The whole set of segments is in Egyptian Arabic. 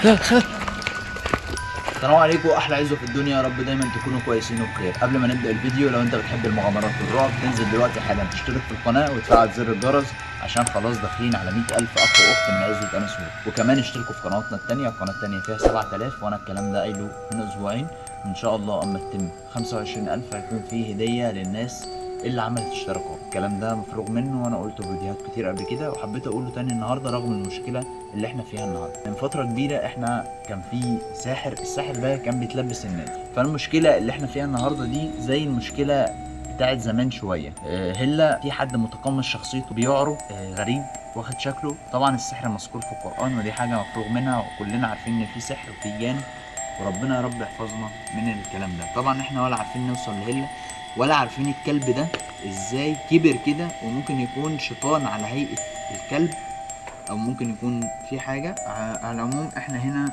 السلام عليكم، احلى عزوه في الدنيا، يا رب دايما تكونوا كويسين وبخير. قبل ما نبدا الفيديو، لو انت بتحب المغامرات والرعب تنزل دلوقتي حالا تشترك في القناة وتفعل زر الجرس، عشان خلاص داخلين على 100,000 اخ واخت من عزوه انس هو. وكمان اشتركوا في قناتنا الثانية، القناة الثانية فيها 7000، وانا الكلام ده قايله من اسبوعين. ان شاء الله اما تتم 25,000 هيكون فيه هديه للناس اللي عملت اشتراكات. الكلام ده مفروغ منه وانا قلته في فيديوهات كتير قبل كده، وحبيت اقوله تاني النهارده رغم المشكلة اللي احنا فيها النهارده. من فترة كبيرة احنا كان في ساحر، الساحر ده كان بيتلبس الناس. فالمشكلة اللي احنا فيها النهارده دي زي المشكلة بتاعت زمان شوية. هلا في حد متقمص شخصيته، بيعرج، غريب واخد شكله. طبعا السحر مذكور في القران، ودي حاجة مفروغ منها، وكلنا عارفين ان في سحر وفي جان، وربنا يا رب يحفظنا من الكلام ده. طبعا احنا ولا عارفين نوصل لهلا، ولا عارفين الكلب ده ازاي كبر كده، وممكن يكون شيطان على هيئة الكلب، او ممكن يكون في حاجة. على العموم احنا هنا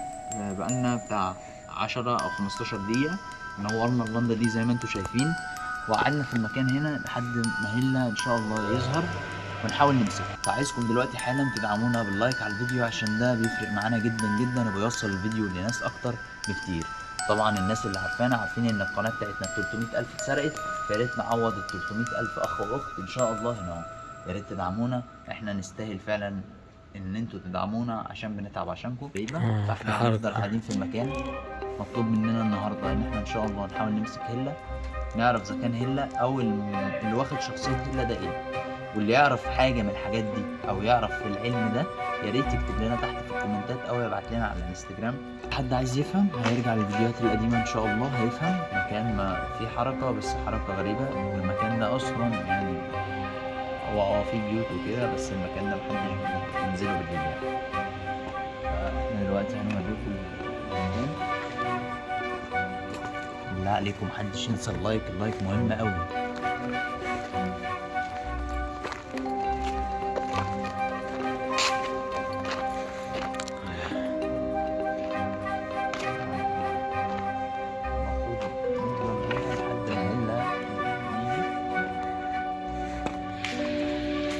بقالنا بتاع 10 او 15 دقيقة، نورنا اللندة دي زي ما انتم شايفين، وقعدنا في المكان هنا لحد ما هلا ان شاء الله يظهر ونحاول نمسكه. فعايزكم دلوقتي حالا تدعمونا بال like على الفيديو، عشان ده بيفرق معانا جدا جدا وبيوصل الفيديو لناس اكتر بكتير. طبعا الناس اللي عارفانا عارفين ان القناة بتاعتنا 300,000 اتسرقت، فيا ريت نعوض ال 300,000 اخ واخت ان شاء الله هنا. يا ريت تدعمونا، احنا نستاهل فعلا ان انتوا تدعمونا عشان بنتعب عشانكم. فاحنا هنفضل قاعدين في المكان. مطلوب مننا النهارده ان احنا ان شاء الله نحاول نمسك هلا، نعرف اذا كان هلا او اللي واخد شخصية هلا ده ايه، واللي يعرف حاجة من الحاجات دي او يعرف في العلم ده يا ريت يكتب لنا تحت في الكومنتات او يبعت لنا على الانستجرام. حد عايز يفهم هيرجع للفيديوهات القديمة ان شاء الله هيفهم. مكان ما في حركة، بس حركة غريبة، والمكان ده اصلا يعني هو في بيوت وكده، بس المكان ده محدش بينزله بالليل يعني. فاحنا دلوقتي هنوريكم المكان. بالله عليكم محدش ينسى ال like، ال like مهم قوي.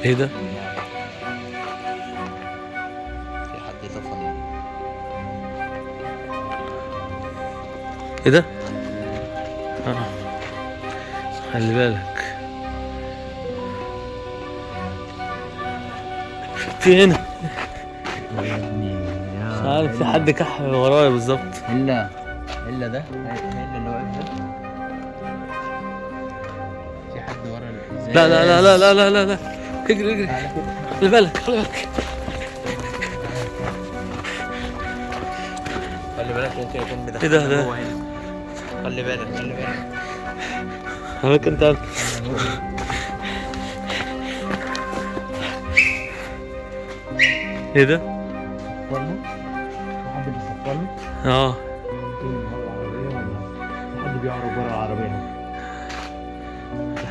ايه ده؟ في حد طفى. ايه ده؟ خلي بالك في هنا، مش عارف في حد كح ورايا بالظبط. هلا هلا ده هلا اللي واقف ده، في حد ورا الازاز. لا لا لا لا لا لا لا، اجري اجري، خلي بالك خلي بالك خلي بالك، ممكن يكون بدخل. ايه ده ده؟ خلي بالك خلي بالك. انا كنت ايه ده؟ حد بيصفر له؟ اه حد بيعرف ورا العربية.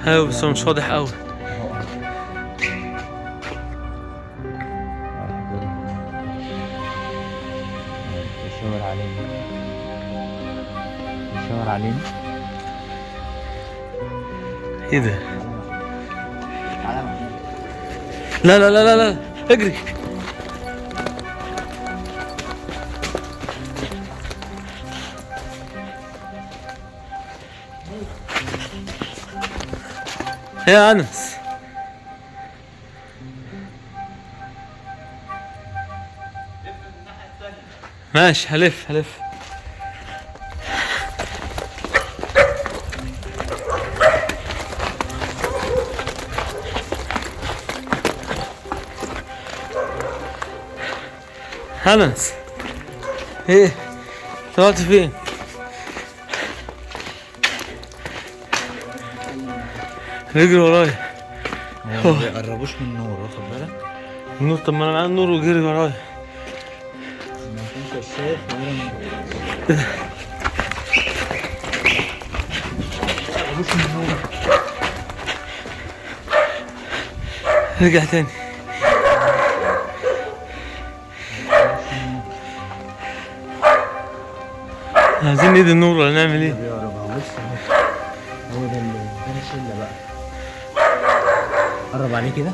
ايوه بس هو مش واضح قوي. بيشاور علينا، بيشاور علينا. ايه ده؟ لا لا لا لا لا، اجري. يا انس ماشي، هلف هلف. انس ايه طلعت فين؟ رجل ورايا. ما بيقربوش من النور، واخد بالك؟ النور؟ طب ما انا معايا النور وجري ورايا. ما كنت شايف ما بيقربوش من النور. رجع تاني. عايزين نيد النور ولا نعمل ايه؟ بيقرب. بص هو ده اللي ده الشلة بقى. قرب عليه كده،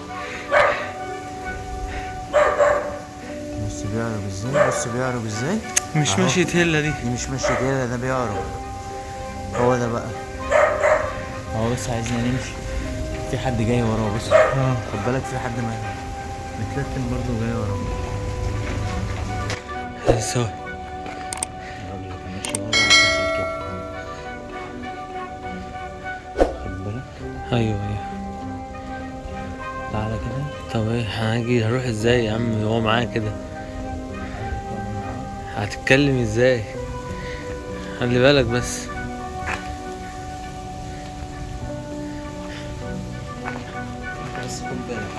بص بيعرف ازاي. ازاي؟ بص بيعرج ازاي. مش ماشية هيلا دي. دي مش ماشية هيلا، ده بيعرج. هو ده بقى، هو بس عايزنا نمشي. في حد جاي وراه، بص. خد بالك في حد متلتم برضه جاي وراه. ازاي؟ الراجل اللي كان ماشي ورا دخل كده، خد بالك. ايوه ايوه، تعالى كده. طب ايه هنجي هنروح ازاي يا عم هو معاه كده؟ هتتكلم ازاي؟ خلي بالك بس. بس خد بالك،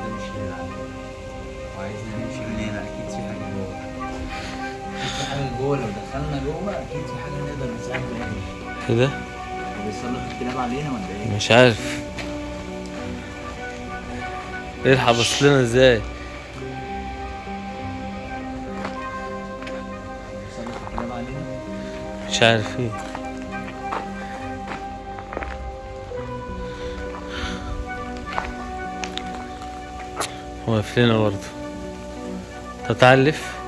ده مش هيلعب وعايزنا نمشي من هنا. اكيد في حاجة جوه، اكيد في حاجة جوه. لو دخلنا جوه اكيد في حاجة نقدر نساعد بيها. ايه ده؟ هو بيسلط الكلاب علينا ولا ايه؟ مش عارف. الحق بص لنا ازاي؟ بيسلط الكلاب علينا؟ مش عارف ايه. واقف لنا برضه. طب تعال لف.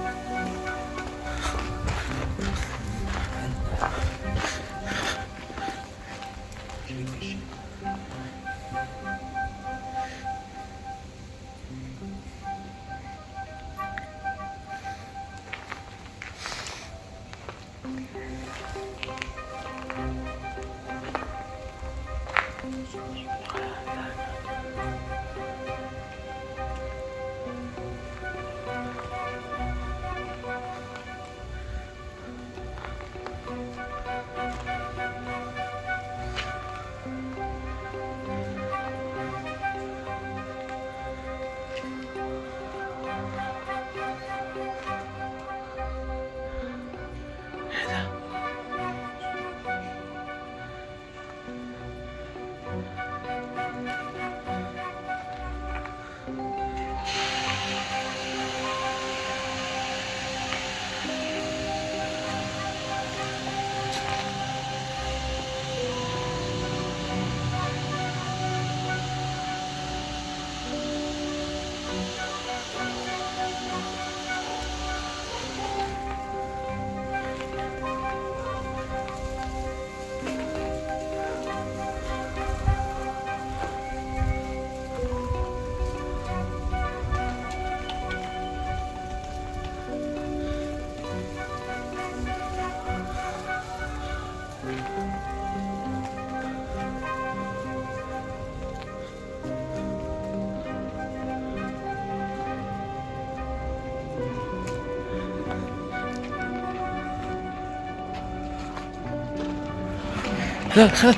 لا خل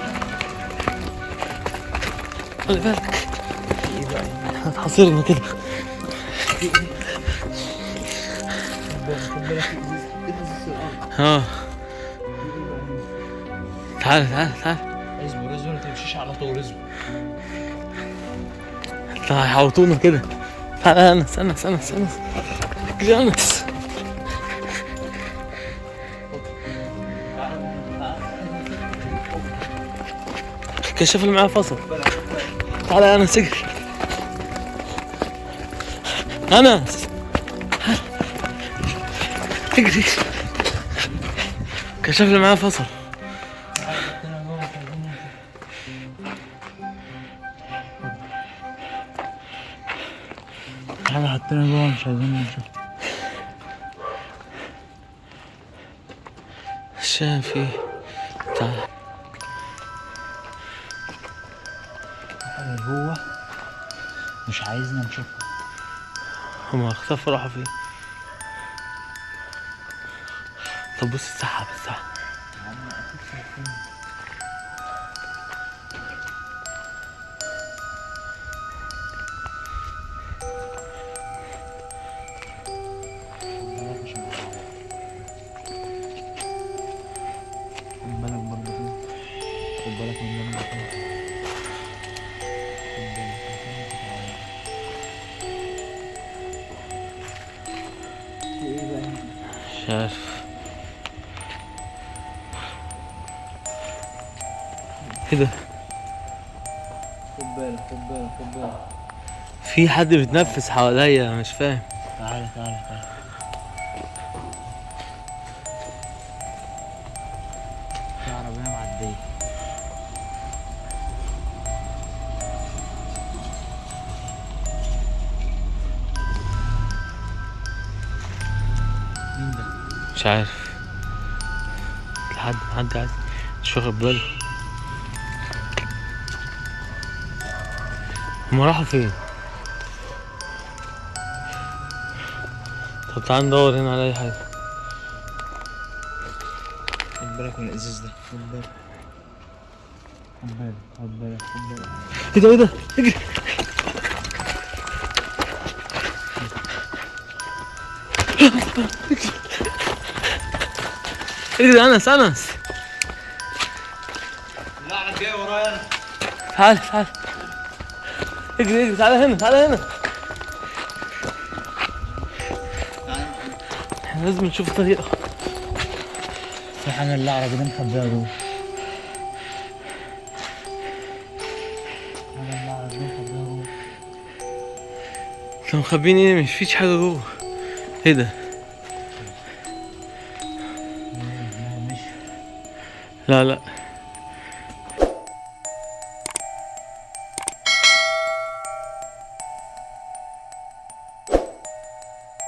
خلي بالك، اتحصرنا كده. اه تعال تعال تعال. اصبر اصبر، ما تمشيش على طول، اصبر. تعال هيحوطونا كده. تعال يا انس انس انس انس اجري انس. الكشاف اللي معاه فصل. تعال يا انس اجري. انس اجري. الكشاف اللي معاه فصل. حاجة حطينا جوه مش عايزين نشوف. شايف ايه؟ تعال. حاجة جوه مش عايزنا نشوفها. هما اختفوا راحوا فين؟ طب بص السحاب السحاب. خد بالك برضه فيه. خد بالك من ده. خد بالك في ايه بقى؟ مش عارف ايه ده. خد بالك خد بالك خد بالك. في حد بيتنفس حواليا، مش فاهم. تعالى تعالى تعالى. في عربية معدية. مين ده؟ مش عارف. لحد حد عايز، مش واخد باله. هما راحوا فين؟ طب تعال ندور هنا على اي حاجة. خد بالك من الازاز ده، خد بالك خد بالك خد بالك خد بالك. ايه ده ايه ده؟ اجري. اجري يا انس انس. لا انا جاي ورايا انا. تعال تعال، اجري اجري، تعال هنا تعال هنا. احنا لازم نشوف طريقة. في حاجة اللعبة دي مخبيها جوه. حاجة اللعبة دي مخبيها جوه. انتوا مخبيين ايه؟ مش فيش حاجة جوه. ايه ده؟ مش لا لا.